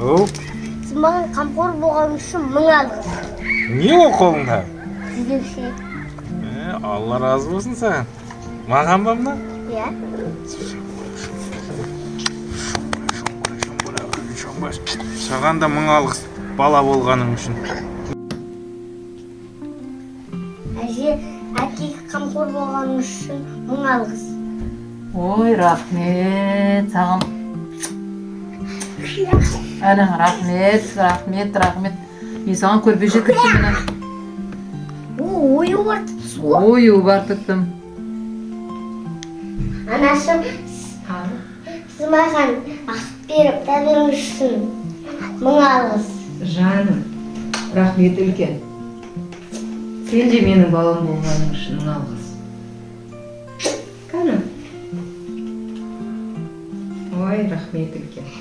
Оу. Сіз маған қамқор болғаныңыз үшін мың алғыс. Не ол қолыңда? Жезөкше. Алла разы болсын саған. Маған ба мына? Иә. Саған да мың алғыс бала болғаның үшін. Әже, әке, қамқор болғаныңыз үшін мың алғыс. Ой, рахмет саған. Әне, рахмет, рахмет, рахмет. Мен саған көрпеше тіктім міне. О, ою бар тіпсіз ғой. Ою бар тіктім. Анашым, сіз маған ақ беріп тәрбиеңіз үшін мың алғыс. Жаным, рахмет үлкен. Сен де менің балам болғаның үшін мың алғыс. Кәні. Ой, рахмет үлкен.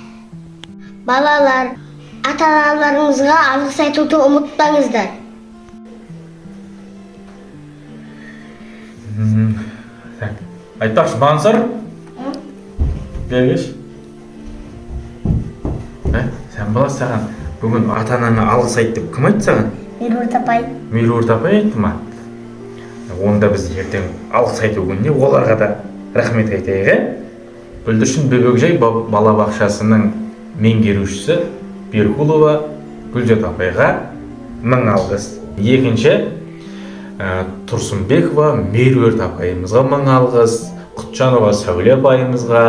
Балалар, ата аналарыңызға алғыс айтуды ұмытпаңыздар. Так. Айтпақшы, Мансұр. Бері келші. Ә, сен бала, саған бүгін ата анаңа алғыс айт деп кім айтты саған? Меруерт апай. Меруерт апай айтты ма? Онда біз ертең алғыс айту күніне оларға да рахмет айтайық, ә? Бүлдіршін бөбекжай балабақшасының меңгерушісі Беркулова Гүлзат апайға мың алғыс. Екінші, Тұрсынбекова Меруерт апайымызға мың алғыс, Құтжанова Сәуле апайымызға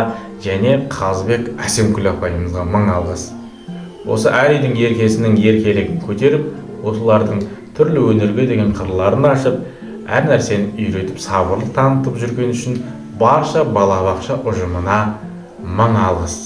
және Қазыбек Әсемкүл апайымызға мың алғыс. Осы әр үйдің еркесінің еркелігін көтеріп, осылардың түрлі өнерге деген қырларын ашып, әр нәрсені үйретіп, сабырлық танытып жүрген үшін барша балабақша ұжымына мың алғыс.